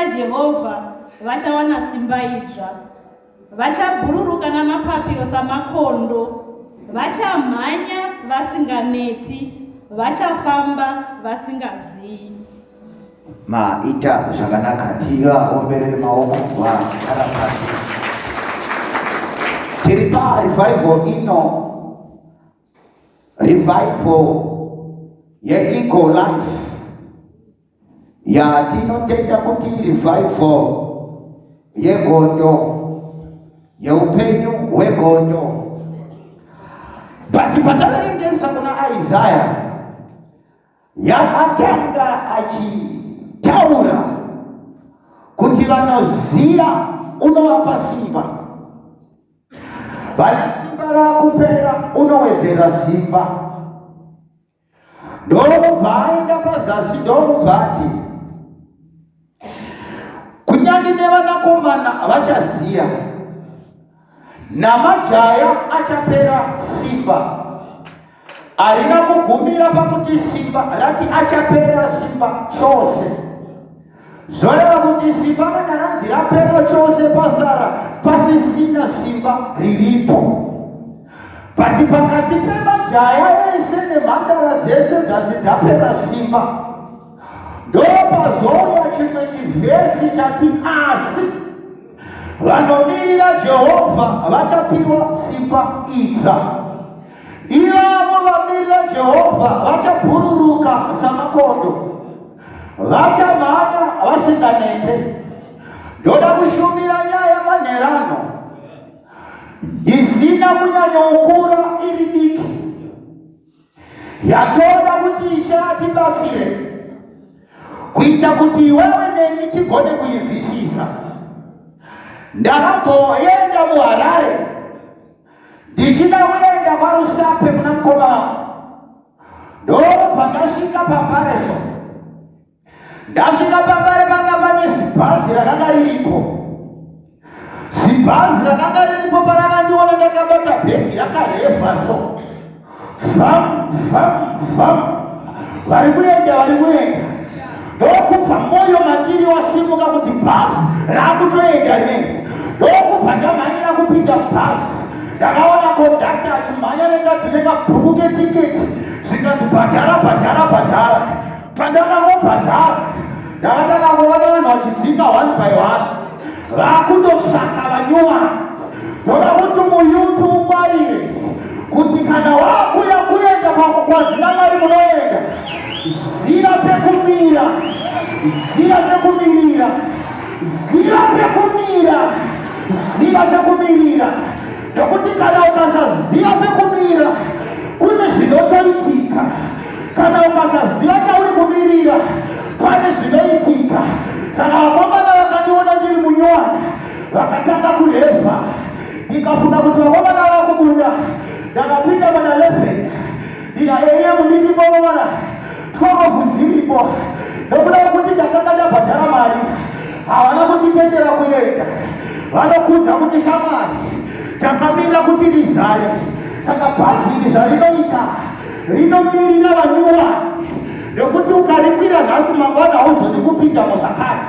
Vanomirira Jehovha vachawana simba idzva. Vachabhururuka namapapiro samakondo, vachamhanya vasinganeti, vachafamba vasingaziyi. Maita zvakanaka, tivaomberere maoko vachigara pasi. Tiri parevival ino, revival yeEagle Life yatinotenda kuti revival yegondo yeupenyu hwegondo. But pataverengesa kuna Isaya Yakatanga achitaura kuti vanoziya unovapa simba, vane simba rakupera unowedzera simba. Ndokubva aenda pazasi ndokubva ati kunyange nevanakomana vachaziya namajaya achapera simba. Harina kugumira pakuti simba rati achapera simba chose. Zvoreva kuti simba kana ranzi rapera chose pasara pasisina simba riripo. But pakati pemajaya ese nemhandara dzese dzanzi dzapera simba, ndopazouya chimwe chivhesi chati asi Vanomirira Jehovha vachapiwa simba idzva. Ivavo vamirira Jehovha vachabhururuka samakondo, vachamhanya vasinganete. Ndoda kushumira nyaya manherano isina kunyanyokura iri diki Yatoda kuti Ishe atibatsire kuita kuti iwewe neni tigone kuinzwisisa. Ndakamboenda muHarare ndichida kuenda kwaRusape kuna mukoma wangu, ndobva ndasvika paMbareso. Ndasvika pambare panga pane zibhazi rakanga riripo. Zibhazi rakanga riripo parakandiona ndakabata bhegi rakarevha so. Vam vam vam. Vari kuenda vari kuenda. Ndokubva moyo mandiri wasimuka kuti bhazi rakutoenda rinenge. Ndokubva ndamhanyira kupinda mubhazi. Ndakaona kondakta achimhanya nekabhuku ketiketi zvikanzi bhadhara bhadhara bhadhara. Pandakangobhadhara ndakatanga kuona vanhu vachidzika one by one vakundotsvaka vanyowani. Ndoda kuti muyuti ungwarire kuti kana wakuya kuenda kwazina Mwari munoenda, ziva pekumira, ziva pekumirira, ziva pekumira, ziva pekumirira, nokuti kana ukasaziva pekumira kune zvinotoitika. Kana ukasaziva chauri kumirira, pane zvinoitika. Saka vakomana vakandiona ndiri munyowani, vakatanga kurevha. Ndikafunga kuti vakomana vakubuda, ndakapinda mana 11 ndika am ndiripo vakomana 12 dziripo, nokuda kwekuti ndakanga ndabhadhara mari, havana kunditendera kuenda. Vanokudza kuti shamwari, takamirira kuti rizare. Saka bhazi iri zvarinoita rinomirira vanyuwani nekuti ukarikwira nhasi mangwana hauzodi kupindamo zvakare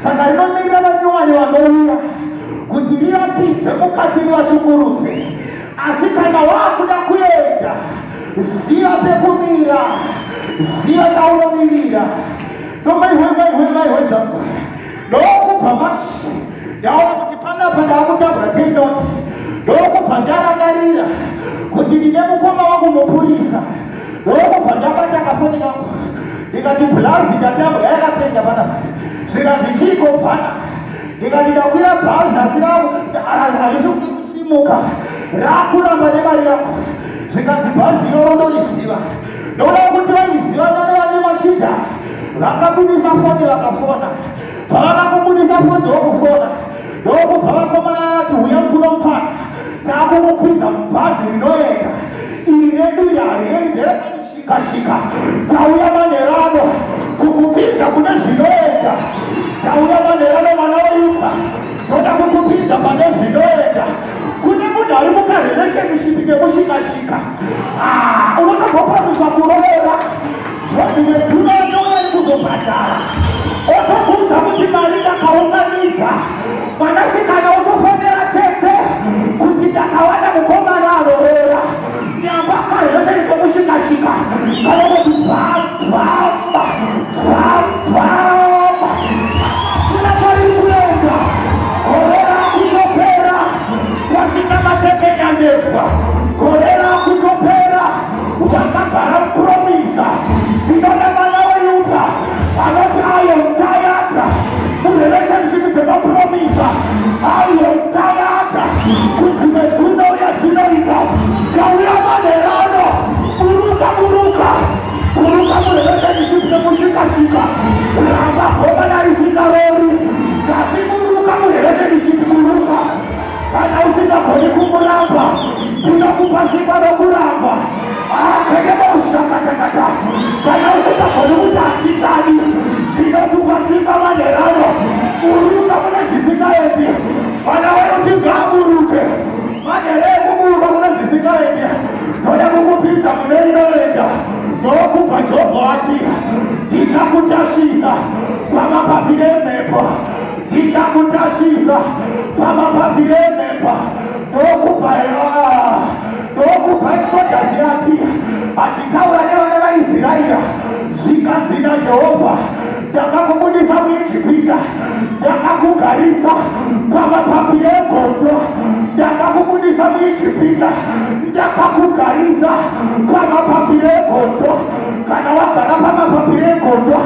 saka rinomirira vanyuwani vanouya kuti rivapidze mukati rivashukurudze asi kana wakuda kuenda ziva pekumira ziva chaunomirira ndomaihwe maihwe maihwe zvangu ndokubva manje ndaona kuti panapa ndakutambwa tendoti ndokubva ndarangarira kuti ndine mukoma wangu mupurisa ndokubva ndabata kafoni kangu ndikati bhulazi ndatambwa yakapenda panapa zvikanzi chiiko bvana ndikati ndakwira bhazi asi harisi kuda kusimuka rakuramba nemari yangu zvikanzi bhazi iroro ndoriziva ndoda kuti vaiziva nane vane machida vakabudisa foni vakafona Pavakakubudisa foni ndokufona ndokubva vakomana vati huya kuno mupana takukukwidza mubhazi rinoenda iri redu iri hariendi nderekushikashika tauya manherano kukupinza kune zvinoenda tauya manherano mwana weimba toda kukupinza pane zvinoenda kune munhu ari mukarelationship kemushikashika ah, unotobvopamisa kuroora. Zvimwe duna atouya kuzobhadhara otokuudza kuti mari ndakabhadhara. kusvika. Ramba gomana risingarori. Ndatiburuka muhevete ndichitiburuka. Kana usingagoni kumuramba, ndinokupa simba rokuramba. Akekemoshakatakata. Kana usingagoni kuti handisadi, ndinokupa simba manherano. Buruka mune zvisingaendi. Vana vanoti ngaaburuke. Manhere ekuburuka mune zvisingaendi. Ndoda kukupinza mune rinoenda. Ndokubva Jobho ati, ndichakutasvisa pamapapiro emhepo. Ndichakutasvisa pamapapiro emhepo. Ndokubva ndokubva Exodus yati achitaura nevana vaIsraeri zvikanzi naJehovha ndakakubudisa muIjipita ndakakugarisa pamapapiro egondo ndakakubudisa muIjipita ndakakugarisa pamapapiro egondo kana wagara pamapapiro egondo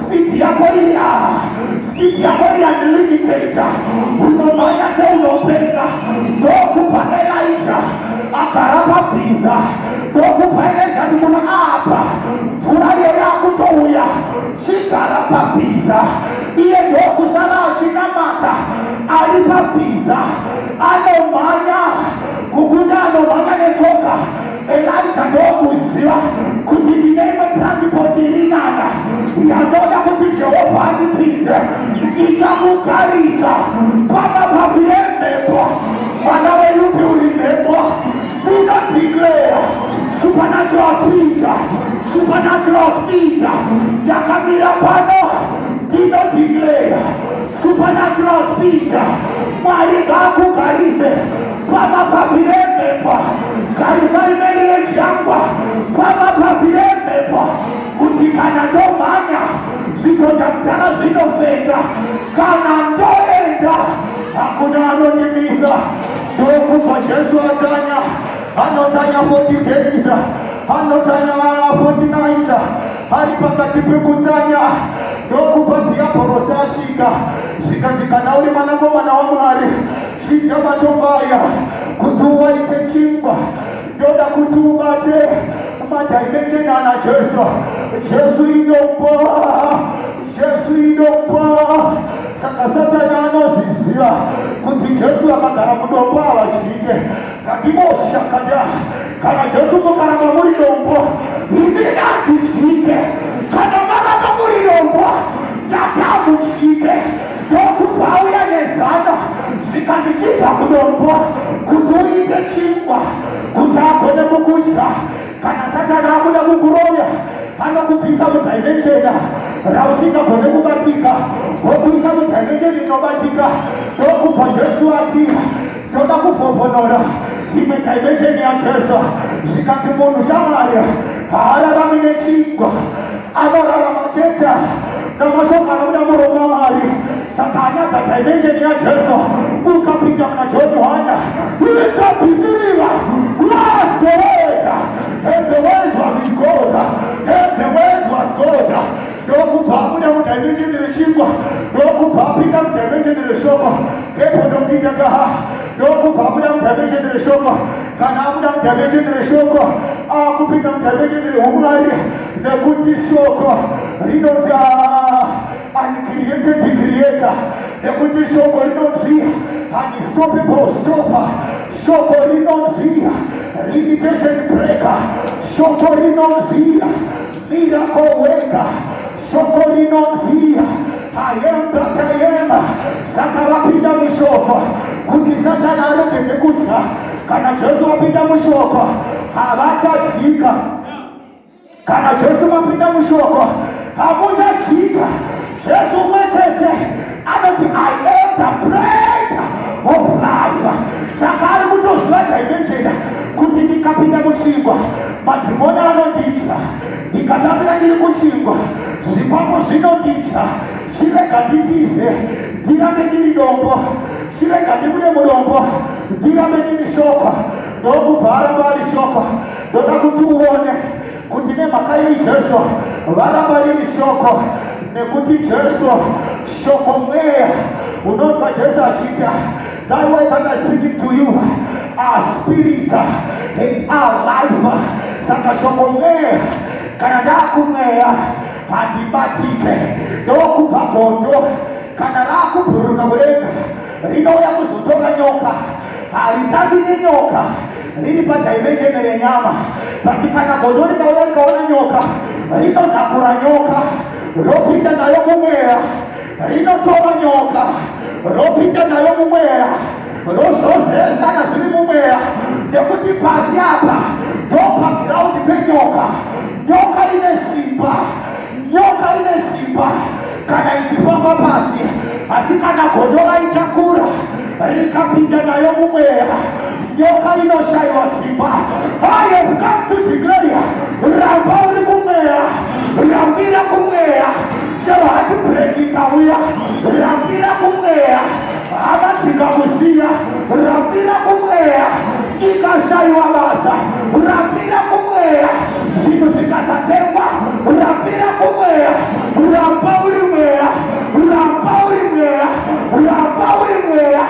speed yako iri speed yako iri unlimited unomhanya seunopenga ndokupa Elija agara pabhiza ndokupa Elija ti muno apa mvura iyo yakutouya chigara pabhiza iye ndokusara achinamata ari pabhiza anomhanya kukunda anomhanya netsoka Elija ndokuziva kuti ndine imwe transport iri nana yandoda kuti Jehovha andipinze ndichamugarisa pamapapiro emhepo mwana weyupi uri mhepo ndinodeclare supernatural speed supernatural speed ndakamira pano ndinodeclare supernatural speed mwari ngaakugarise pamapapiro emhepo garisai marriage yangu pamapapiro emhepo kuti kana ndomhanya zvidhodha kudhara zvinofenda kana ndoenda hakuna anondimisa ndokubva jesu atanya anotanya 40 days anotanya 40 nights ari pakati pekutsanya ndokubva dhiabhorosi asvika zvikanzi kana uri mwanakomana wamwari chinja matombo aya kuti uwaite chingwa ndoda kuti ubate madimension ana jesu jesu idombo jesu idombo saka satani anozviziva kuti jesu akagara mudombo havazvike katimoshakata kana jesu mukaramba muri dombo ini handizvike kana maramba muri dombo ndatamutyike ndokubva auya nezano zvikanzi chibva kudombo kuti uite chingwa kuti agone kukudya kana satani akuda kukuroya anokubvisa mudimension rausingagone kubatika wokuisa mudimension inobatika ndokubva jesu ati ndoda kuvhovhonora imwe dimension yajesu zvikati munhu shamwari haararami nechingwa anorarama chete namashoko anobuda muromo wamwari saka another dimension yajesu ukapinda muna john 1 ikapindirira was the word and the word was with god and the word was god ndokubva abuda mudimension rechingwa ndokubva apinda mudimension reshoko kepo ndopinda kaha ndokubva abuda mudimension reshoko kana abuda mudimension reshoko akupinda mudimension rehumwari nekuti shoko rinoti uncreated creator nekuti shoko rinonzi unstoppable stopper shoko rinonzi limitation breaker shoko rinonzi miracle worker shoko rinonzi I am that I am saka vapinda mushoko kuti satani aregeze kudya kana jesu vapinda mushoko havachadyika kana jesu mapinda mushoko hamuchadyika jesu umwe chete anoti i am the bread of life saka ari kutoziva dimension kuti ndikapinda muchingwa madhimoni anondidya ndikatambira ndiri kuchingwa zvikwambo zvinondidya chirega nditize ndirambe ndiri dombo chirega ndibude mudombo ndirambe ndiri shoko ndokubva aramba ari shoko ndoda kuti uone kuti nemhaka yei jesu varamba riri shoko nekuti jesu shoko mweya unonzwa jesu achiti that word that I speaking to you are spirit and are life saka shoko mweya kana ndakumweya Handibatike. Ndokubva gondo kana rakubhururuka mudenga rinouya kuzotora nyoka. Haritambi nenyoka, riri padimension renyama. But kana gondo rikauya rikaona nyoka, rinodhakura nyoka, ropinda nayo mumweya. Rinotora nyoka, ropinda nayo mumweya, rozozesana zviri mumweya, nekuti pasi apa ndopaground penyoka. Nyoka ine simba, nyoka ine simba kana ichifamba pasi, asi kana gondo raitakura rikapinda nayo mumweya, nyoka inoshayiwa simba. I have come to declare, ramba uri mumweya, rambira kumweya. Chero heartbreak ikauya, rambira kumweya. Hama dzikakusiya, rambira kumweya. Ikashayiwa basa, rambira kumweya. Zvinhu zvikasatengwa, rambira kumweya. Ramba uri mweya, ramba uri mweya, ramba uri mweya,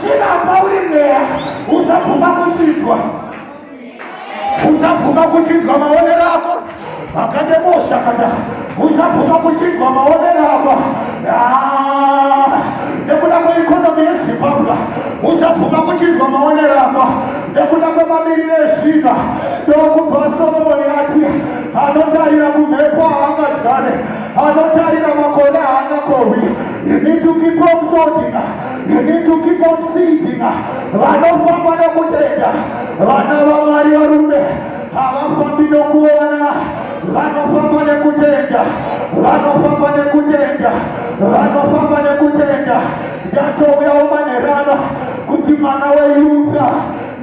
chiramba uri mweya. Usabvuma kuchinjwa, usabvuma kuchinjwa maonero ako. Akadeboshakata, usabvuma kuchinjwa maonero ako. Ah, nekuda kweeconomy yeZimbabwe, usabvuma kuchinjwa maonero ako nekuda kwemamiriro ezvinhu. Ndokubva Solomoni ati, anotarira kumhepo haangadyare, anotarira makore haangakohwi. You need to keep on sorting, you need to keep on seeding. Vanofamba nokutenda, vana vaMwari varume, havafambi nokuona, vanofamba nekutenda, vanofamba nekutenda, vanofamba nekutenda. Ndatouyawo manherano kuti mwana weyuza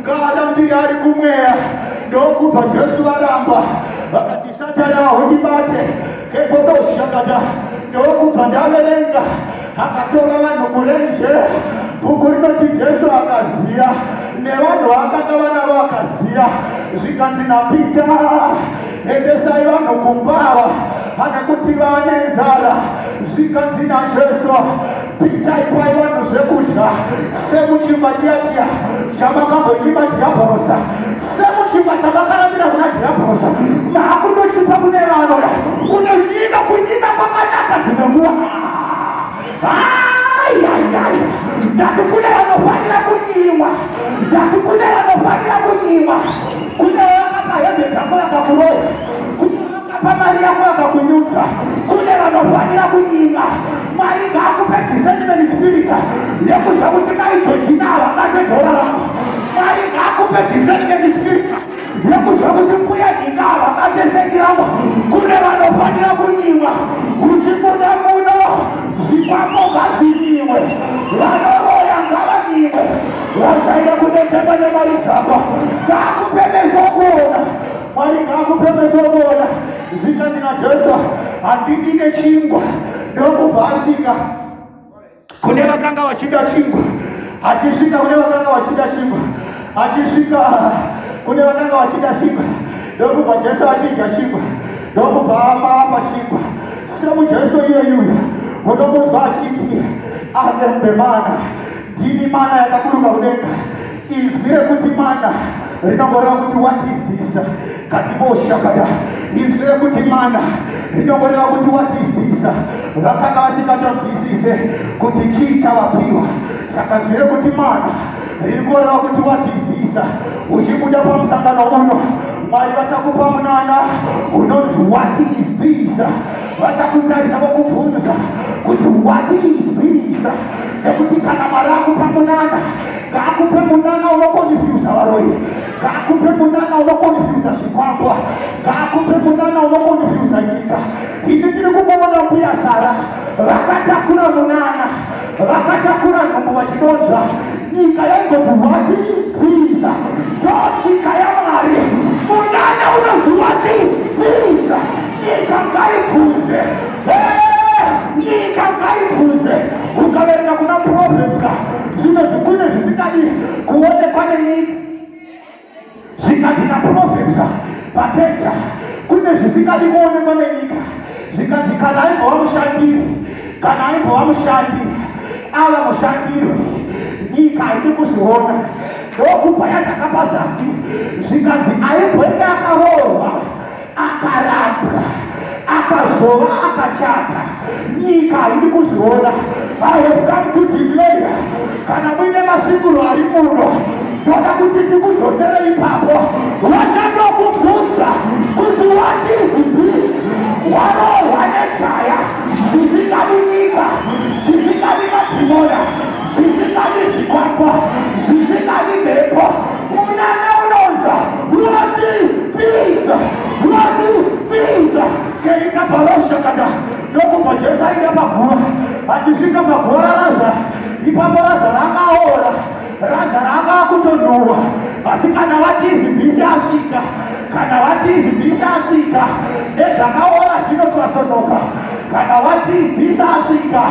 ngaarambire ari kumweya. Ndokubva Jesu varamba, vakati, "Satani, haundibate." Kekodoshakata. Ndokubva ndaverenga, akatora vanhu kurenje. Bhuku rinoti Jesu akaziya nevanhu vaakanga vanavo, akaziya. Zvikanzi naPita, "Endesai vanhu kumbava nekuti vane nzara." Zvikanzi naJesu, "Pita, ipai vanhu zvekudya semuchingwa chiya chiya chamakambonyima Dhiabhorosa, semuchingwa chamakarambira kuna Dhiabhorosa, maakundochipa kune vanoda." Unonyima, kunyima kwakanaka dzimwe nguva. Ayayaya, ndati kune vanofanira kunyimwa, ndati kune vanofanira kunyimwa. Kune vakapa hembe dzako vakakuroya, kune vakapa mari yako vakakunyudza, kune vanofanira kunyimwa. Mwari ngaakupe discernment spirit yekuziva kuti mai Georgina havabate dhora rako. Mwari ngaakupe discernment spirit yekuziva kuti mbuya nyika havabate sendi rangu. Kune vanofanira kunyimwa. Uchibuda muno, zvikwambo ngazvinyimwe, vanoroya ngavanyimwe, vachaida kudetemba nemari dzako. Ngaakupe meso okuona, Mwari ngaakupe meso okuona. Zvikanzi naJesu, "Handidi nechingwa." Ndokubva asvika kune vakanga vachida chingwa, achisvika kune vakanga vachida chingwa, achisvika kune vakanga vachida chingwa. Ndokubva Jesu achidya chingwa, ndokubva apa chingwa. SemuJesu iyeyuyu unomunzwa achiti, "I am the manna, ndini mana yakaburuka kudenga." Izwi rekuti mana rinongoreva kuti, "What is this?" Katiboshakata. Izwi rekuti mana rinongoreva kuti, "What is this?" Vakanga vasingatonzwisise kuti chii chavapiwa. Saka zwi rekuti mana riri kureva kuti, "What is this?" Uchibuda pamusangano uno, Mwari vachakupa munana unonzi "What is this?" Vachakutarisa vokubvunza kuti, "What is this?" Nekuti kana Mwari akupa munana, ngaakupe munana unoconfusa varoyi, ngaakupe munana unoconfusa zvikwambo, ngaakupe munana unoconfusa nyika. Ini ndiri kungoona mbuya Sara vakatakura munana, vakatakura nhumbu vachidonzva, nyika yaingoti, "What is this?" Ndotsika yaMwari, munana unonzi "What is this?" Nyika ngaibvunze, nyika ngaibvunze. Ukaverenga kuna Proverbs, zvinonzi kune zvisingadi kuonekwa nenyika. Zvikanzi naProverbs papedza, kune zvisingadi kuonekwa nenyika. Zvikanzi kana aimbova mushandiri, kana aimbova mushandi, ava mushandiri, nyika haidi kuzviona. Ndokubva yadzaka pazasi. Zvikanzi aimboenda akaroorwa, akarambwa. Akazova akachata, nyika haidi kuzviona. I have come to declare, kana muine masinguro ari muno, toda kuti tikudzosere ipapo. Vachandokubvunza kuti, "What is this?" Warohwa nejaya zvisingadi nyika, zvisingadi madhimona, zvisingadi zvikwakwa, zvisingadi mhepo. Munana unonza, "What is this? What is this?" Keikaparoshakata. Ndokubva Jesu aenda paguva. Achisvika paguva raRazaro ipapo, Razaro akaora, Razaro anga akutonhuhwa. Asi kana what is this asvika, kana what is this asvika, nezvakaora zvinotwasonoka. Kana what is this asvika,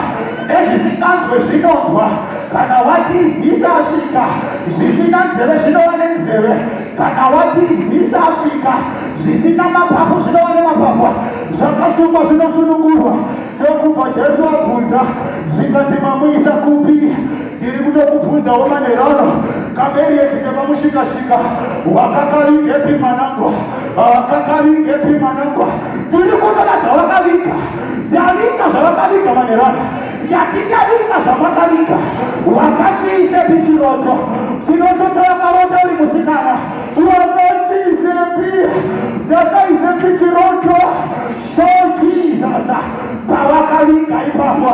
nezvisinganzwe zvinonzwa. Kana what is this asvika, zvisina nzeve zvinova nenzeve. Kana what is this asvika, zvisina mapapu zvinova nemapapu, zvakasungwa zvinosunungurwa. Ndokubva Jesu abvunza, zvikati, "Mamuisa kupi?" Ndiri kutokubvunzawo manerano kameri yezvike pamushikashika. Wakakavigepi mwanangu? Wakakavigepi mwanangu? Tiri kutoda zvawakaviga. Ndaviga zvawakaviga manerano. Ndati ndaviga zvawakaviga. Wakachiisepi chiroto? Chiroto chawakarota uri musikana, wakachiisepi? Ndakaisepi chiroto? Show Jesus pawakaviga ipapo.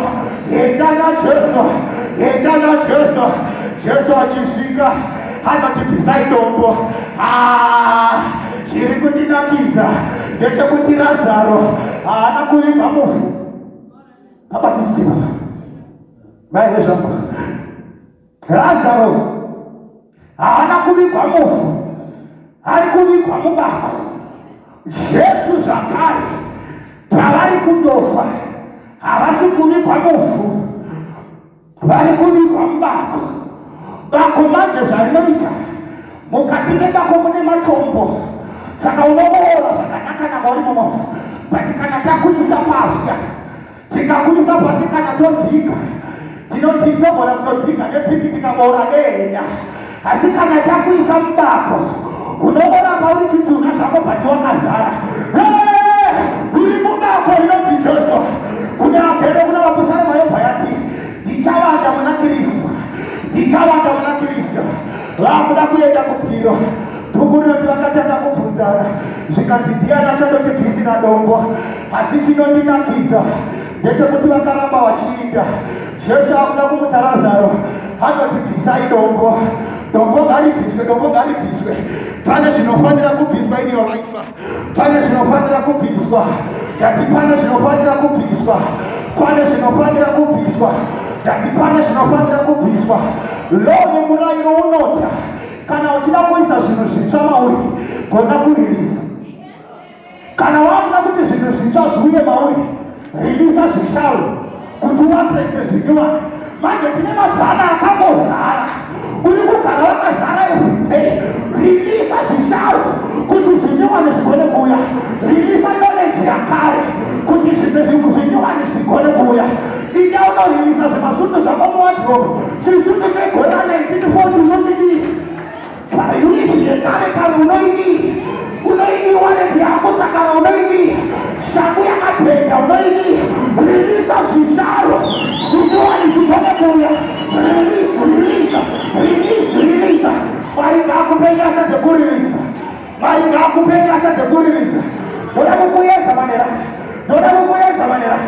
Enda naJesu, enda naJesu. Jesu achisvika anoti, "Bvisai dombo." Ah, chiri kundinakidza ndechekuti Razaro haana kuvigwa muvhu. Kabatisiwa maive zvangu, Razaro haana kuvigwa muvhu, ari kuvigwa mubako. Jesu zvakare pavari kundofa havasi kuvigwa muvhu, vari kuvigwa mubako. Bako manje zvarinoita, mukati mebako mune matombo, saka unoboora zvakanaka-naka uri momo. But kana takuisa pasi, tikakuisa pasi, kana todzika, tinoti togona kutodzika nepiki, tikaboora dehenya. Asi kana takuisa mubako, unoboramba uri chitunha zvako, but wakazara uri mubako rinonzi Jesu. Kune agere kuna vapisarema yobva yati, "Ndichavanda muna Kristu, ndichavanda muna Kristu." Vakuda kuenda kubwiro. Bhuku rinoti vakatanga kubvunzana, zvikanzi, "Ndiani achandotibvisira dombo?" Asi chinondinakidza ndechekuti vakaramba vachiinda. Jesu akuda kumutsa Razaro, anoti, "Bvisai dombo, dombo ngaribviswe, dombo ngaribviswe." Pane zvinofanira kubviswa in your life, pane zvinofanira kubviswa. Ndati pane zvinofanira kubviswa, pane zvinofanira kubviswa. Ndati pane zvinofanira kubviswa. Law nemurayiro unota, kana uchida kuisa zvinhu zvitsva mauri, gona kuririsa. Kana wakuda kuti zvinhu zvitsva zviuye mauri, ririsa zvisharu kuti uattracte zvinyowani. Manje tine madzana akangozara, uri kugara wakazara everyday. Ririsa zvisharu kuti zvinyowani zvigone kuuya. Ririsa knowledge yakare kuti zvimwe zvinhu zvinyowani zvigone kuuya. Ida unoririsa zvimasutu zvako muwardrobe. Chisutu chegore ra1940 unochidii? Payuniti yekare kare unoidii? Unoidii? Wallet yako sakara unoidii? Shangu yakabhenda unoidii? Ririsa zvisharo, zvinyowani zvigone kuuya. Release, release, release, release. Mwari ngaakupe nyasha dzekuririsa. Mwari ngaakupe nyasha dzekuririsa. Ndoda kukuedza manera, ndoda kukuedza manera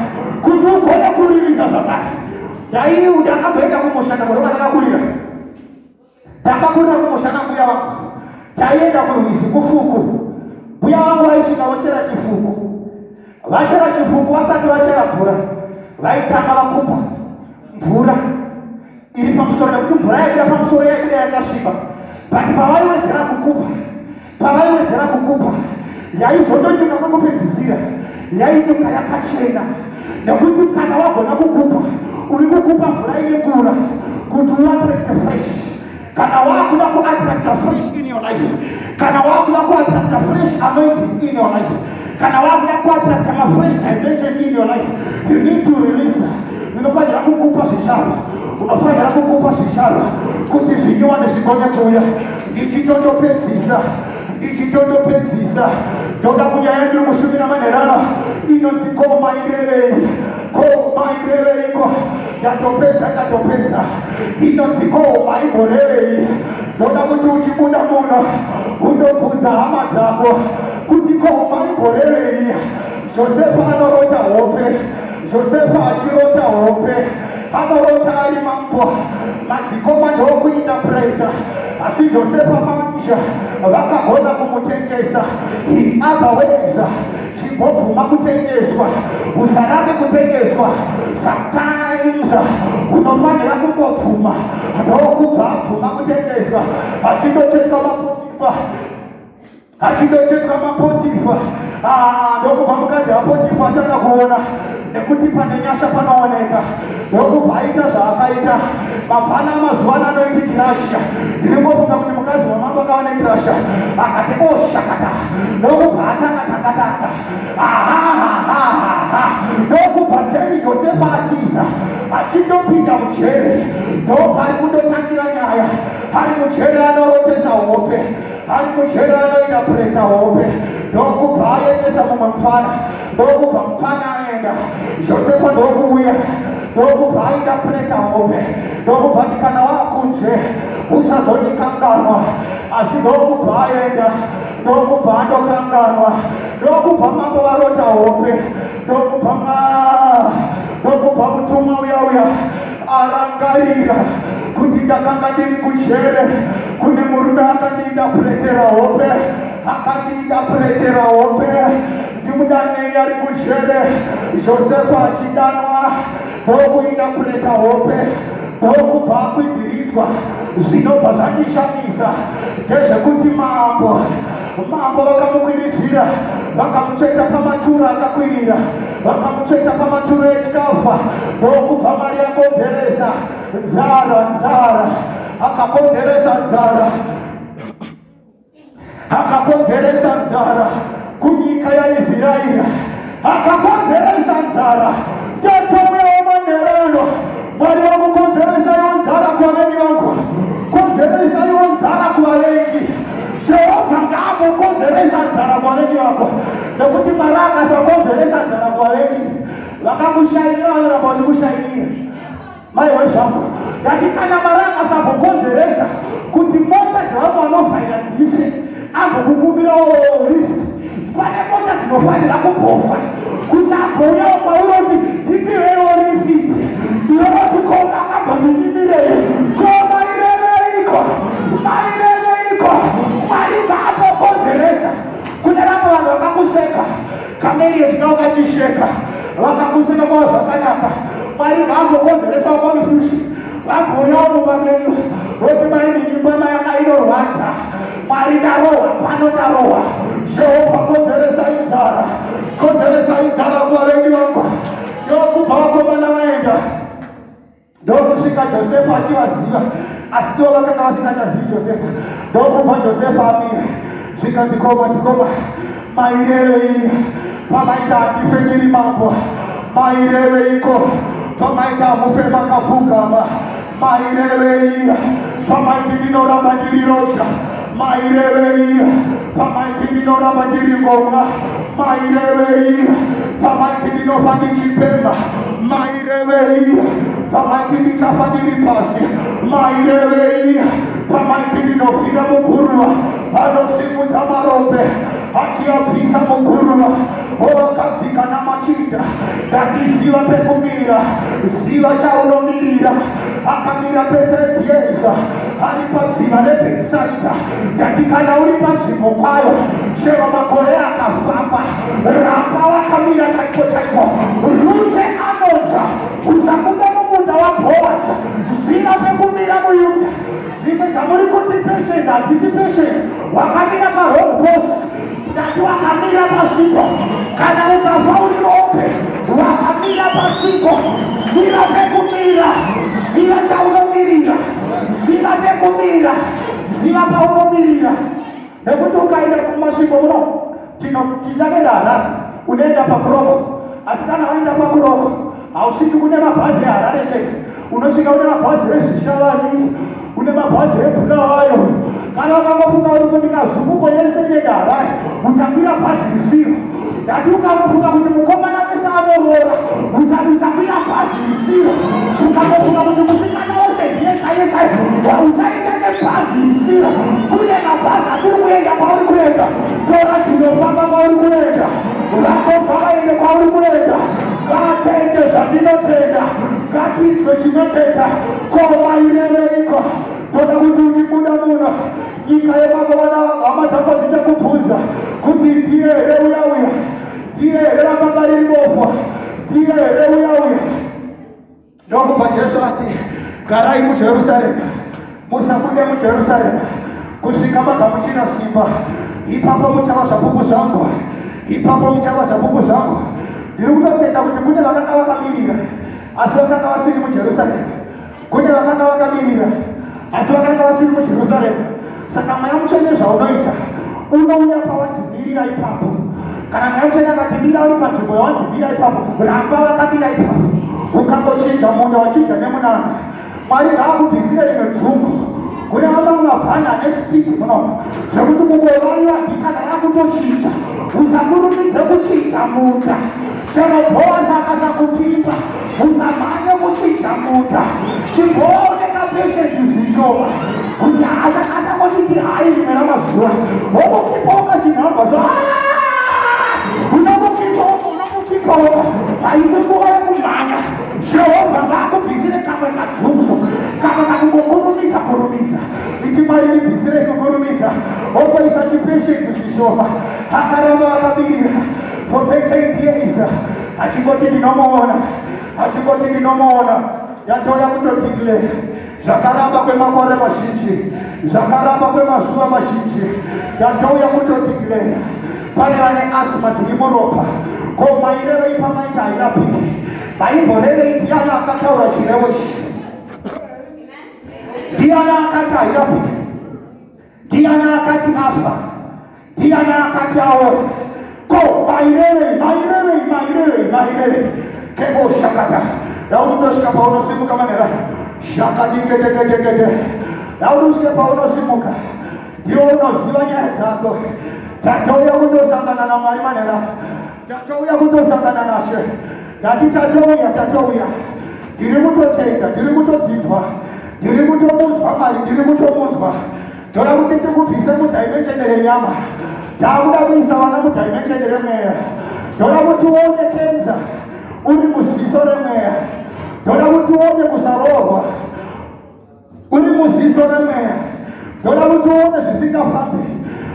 kuti ugone kuririsa zvakare. Dai ndakamboenda kumusha ndamborova. Ndakakurira, takakurira kumusha nambuya vangu. Taienda kurwizi kufuku. Mbuya vangu vaisvika vochera chifuku. Vachera chifuku, vasati vachera mvura, vaitanga vakupa mvura iri pamusoro, nekuti mvura yaibuda pamusoro yaibuda yakasviba. But pavaiwedzera kukupa, pavaiwedzera kukupa, yaizondonyuka kwekupedzisira, yainyuka yakachena. Nekuti kana wagona kukupa, uri kukupa mvura ine ngura kuti uattracte fresh. Kana wakuda kuattracta fresh in your life, kana wakuda kuattracta fresh anointing in your life, kana wakuda kuattracta mafresh dimension in your life, you need to release. Unofanira kukupa zvisharo, unofanira kukupa zvisharo kuti zvinyowani zvigone kuuya. Ndichitotopedzisa, ndichitotopedzisa, ndoda kunyaya ndiri kushumira manherano. Inonzi koma irevei? Koma ireveiko? Ndatopedza, ndatopedza. Inonzi koma igorevei? Ndoda kuti uchibuda muno undobvunza hama dzako kuti koma igorevei. Josefa anorota hope. Josefa achirota hope anorota ari mambo, madzikoma ndokuinterpreta, asi Josefa manja vakagona kumutengesa. In other words, chimbobvuma kutengeswa, usarambe kutengeswa. Sometimes unofanira kungobvuma, ndokubva abvuma kutengeswa, achindotenga maPotifa, achinotenga maPotifa. Ah, ndokubva mukadzi waPotifa atanga kuona nekuti pane nyasha panooneka, ndokubva aita zvaakaita. Mapfana amazuva ano anoiti kirasha. Ndiringofunga kuti mukadzi wamambo akava nekirasha, akati oshakata, ndokubva atanga takatanga ahahahaha. Ndokubva teni Josefa atiza achindopinda mujeri. Ndopari kundotangira nyaya. Ari mujeri anorotesa hope, ari mujeri anointerpreta hope, ndokubva aendesa mumwe mufana, ndokubva mufana aenda, Josefa ndokuuya, ndokubva ainterpreta hope, ndokubva ati kana wakunze usazondikanganwa. Asi ndokubva aenda, ndokubva andokanganwa. Ndokubva mambo varota hope, ndokubva ndokubva mutumwa uya uya arangarira kuti ndakanga ndiri kujere, kune murume akandiinterpretera hope, akandiinterpretera hope, ndimudanei ari kujere. Josefa achidanwa, ndokuinterpreta hope, ndokubva akwidziridzwa. Zvinobva zvandishamisa ndezvekuti mambo vakamukwiridzira, vakamutsveta pamatura akakwirira, vakamutsveta pamatura echikafa. Ndokubva Mwari akonzeresa nzara, nzara, akakonzeresa nzara, akakonzeresa nzara kunyika yaIsraeri, akakonzeresa nzara. Tatouya wamanherano, Mwari vakukonzeresaiwo nzara kuvavengi vangu, konzeresaiwo nzara kuvavengi. Jehovha ngaakukonzeresa nzara kuvavengi vako, nekuti Mwari akasakonzeresa nzara kuvavengi, vakakushainira vanoramba vachikushainira. Maiwe zvangu, ndati kana Mwari akasambokonzeresa kuti mota dzevamwe vanovhaira dzife, agokukumbirawo lift, pane mota dzinofanira kubofa kuti agouyawo kwauri kuti ndipiwewo lift. Iwe koma akambondinyimirei? Koma ireveiko? Maireveiko? Mwari ngaapokonzeresa. Kune vamwe vanhu vakakuseka, kameriesi kavo kachisheka, vakakuseka kwavo zvakanaka. Mwari ngaambokonzeresa vapamufushi vagouyawo mumba menyu voti mainini, mbama yanga inorwadza. Mwari, ndarohwa pano, ndarohwa. Jehovha, konzeresa inzara, konzeresa inzara kuvavengi vangu. Ndokubva vakomana vaenda, ndokusvika Josefa achivaziva, asi ivo vakanga vasingachazivi Josefa. Ndokubva Josefa amira, zvikanzi, "Koma, dzikoma, mairevei pamaita handife ndiri mambo? Maireveiko pamaita hamufe makapfugama? Mairevei pamaiti ndinoramba ndiri roja? Mairevei pamaiti ndinoramba ndiri ngomwa? Mairevei pamaiti ndinofa ndichipemba? Mairevei pamaiti ndichafa ndiri pasi? Mairevei pamaiti ndinofira muguruva?" Anosimudza marombe achiabvisa muguruva, ovakadzika namachinda. Ndatiziva pekumira, ziva chaunomirira. Akamira pe30 years ari padziva reBhetsaida. Ndati kana uri panzvimbo kwayo, chero makore akafamba, ramba wakamira chaipo chaipo. Rute anoza, usabuda mumunda waBhoasi. Ziva pekumira muyuda. Dzimwe dzamuri kuti patience hadzisi patience, wakamira pawrong post. Ndati wakamira pasipo. Kana ukafa uri rombe, wakamira pasipo. Ziva pekumira, ziva chaunomirira, ziva pekumira, ziva paunomirira, nekuti ukaenda kumasviko muno, tichakaenda Harare, unoenda pakuroko, asi kana waenda pakuroko hausviki kune mabhazi eHarare chete. Unosvika une mabhazi ezvishavani, une mabhazi eBhulawayo. Kana ukangofunga uri kuti kazukuko yese inoenda Harare, uchakwira bhazi risiro. Ndati ukangofunga kuti mukomana wese anoroora, uchakwira bhazi risiro. Ukangofunga kuti musikana wese ndiye chaiye chaiye, uchaenda nebhazi risiro. Kune mabhazi atiri kuenda kwauri kuenda. Tora dzinofamba kwauri kuenda. Vakobva vaende kwauri kuenda. Ngatende zvandinotenda. Ngatinzwe chinotenda. Ko maireveiko? Toda kuti uchibuda muno nyika yebaba vana hama dzako dzichakubvunza kuti ndiye here uya uya, ndiye here rakanga riri bofu, ndiye here uya uya. Ndokubva Jesu ati, garai muJerusarema, musabude muJerusarema kusvika magamuchira simba. Ipapo muchava zvapupu zvangu, ipapo muchava zvapupu zvangu. Ndiri kutotenda kuti kune vakanga vakamirira asi vakanga vasiri muJerusarema. Kune vakanga vakamirira asi vakanga vasiri muJerusarema. Saka Mweya Mutsvene zvaunoita, unouya pawadzimirira ipapo. Kana Mweya Mutsvene akati mira uri panzvimbo yawadzimira ipapo, ramba wakamira ipapo. Ukangochinja munda wachinja nemunana. Mwari ngaakubvisire rimwe dzungu. Kune vamwe mabhana ane spidi muno zvekuti kungovaiwa ndichana yakutochinja. Usakurumidze kuchinja munda. Chero Bhoazi akasakupimba, usamhanye kuchinja munda. Chimboone kapesheni zvishoma kuti achangotiti hai rimwe ramazuva wokukipa ukachinhamba so unokukipa unokukipa haisi nguva yekumhanya. Jehovha ngaakubvisire kamwe kadzunzo kamwe kakungokurumidza kurumidza. Iti Mwari ndibvisire kukurumidza, wokuisa chipesheni zvishoma. Akaramba akabirira for 38 years achingoti ndinomuona, achingoti ndinomuona. Yatouya kutotikle zvakaramba kwemakore mazhinji, zvakaramba kwemazuva mazhinji. Yatouya kutotikle pane vane asima dziri muropa. Ko mairevei pamaita hairapiki? Maimborevei? Ndiani akataura chirevo ichi? Ndiani akati hairapiki? Ndiani akati afa? Ndiani akati aora? Ko mairevei? Mairevei? Mairevei? Mairevei? Keko shakata. Daudi ndosvika paunosimuka manera. Shakadiketekete. Daudi usvike paunosimuka. Ndiwe unoziva nyaya dzako. Tatouya kundosangana naMwari manera. Tatouya kutosangana nashe. Ndati tatouya, tatouya. Ndiri kutotenda, ndiri kutodzidzwa. Ndiri kutomunzwa Mwari, ndiri kutomunzwa. Toda kuti tikubvise mudimension renyama. Takuda kuisa vana mudimension remweya. Toda kuti uone kenza uri muziso remweya. Toda kuti uone kusaroorwa uri muziso remweya. Toda kuti uone zvisingafambi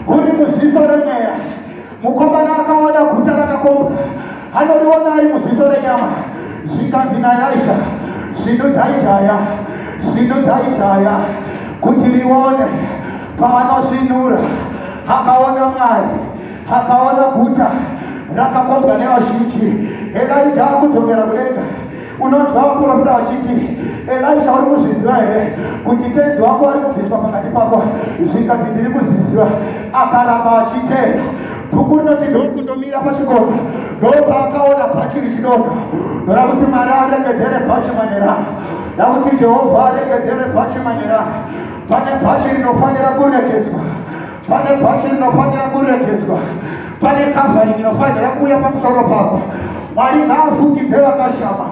uri muziso remweya. Mukomana akaona guta rakakomba anoriona ari muziso renyama. Zvikanzi naElisha, svinudzai jaya, svinudzai jaya kuti rione. Paanosvinura akaona Mwari, akaona guta rakakombwa nevazhinji. Elija akudzokera kudenga. Unonzwa vaprofita vachiti, Elisha, uri kuzviziva here kuti tenzi wako ari kubviswa pakati pako? Zvikanzi, ndiri kuzviziva. Akaramba achitenda. Bhuku rinoti ndokundomira pachikomo, ndopaakaona bhachi richidonha. Ndoda kuti Mwari aregedzere bhachi manera, ndakuti Jehovha aregedzere bhachi manera. Pane bhachi rinofanira kuregedzwa, pane bhachi rinofanira kuregedzwa, pane kavhari inofanira kuuya pamusoro pako. Mwari ngaafukidze vakashama,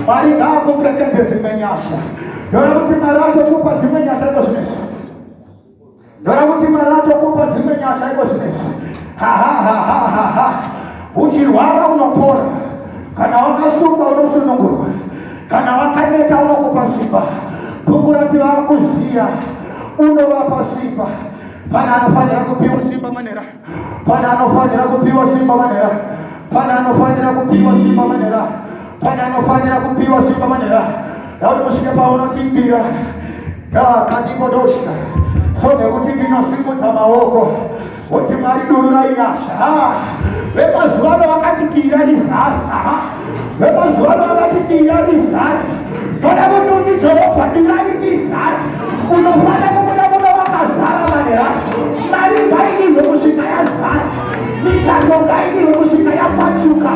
Mwari ngaakupfekedze dzimwe nyasha. Ndoda kuti Mwari atokupa dzimwe nyasha iko zvinezvi. Ndoda kuti Mwari atokupa dzimwe nyasha iko zvinezvi. Hahahahaha. Uchirwara unopora, kana wakasungwa unosunungurwa, kana wakaneta unokupa simba. Bhuku rati vakuziya unovapa simba. Pane anofanira kupiwa simba manera, pane anofanira kupiwa simba manera, pane anofanira kupiwa simba manera, pane anofanira kupiwa simba manera. Daudi kusvika paunotimbira kakatikodoshka so nekuti ndinosimudza maoko kuti Mwari dururai nyasha. Vemazuva ano vakati dira rizare, vemazuva ano vakati dira rizare. Toda kuti undi Jehovha dirai rizare. Unofanira kubuda muno wakazara manera. Mari ngaidirwe kusvika yazara, michato ngaidirwe kusvika yapachuka.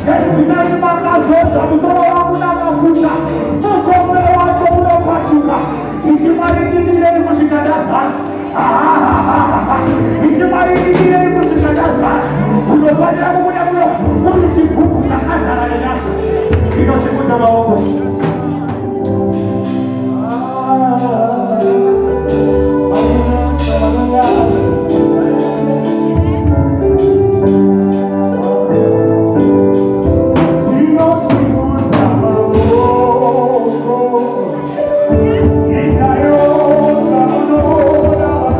Nezvinai makazodza musoro wangu namafuta.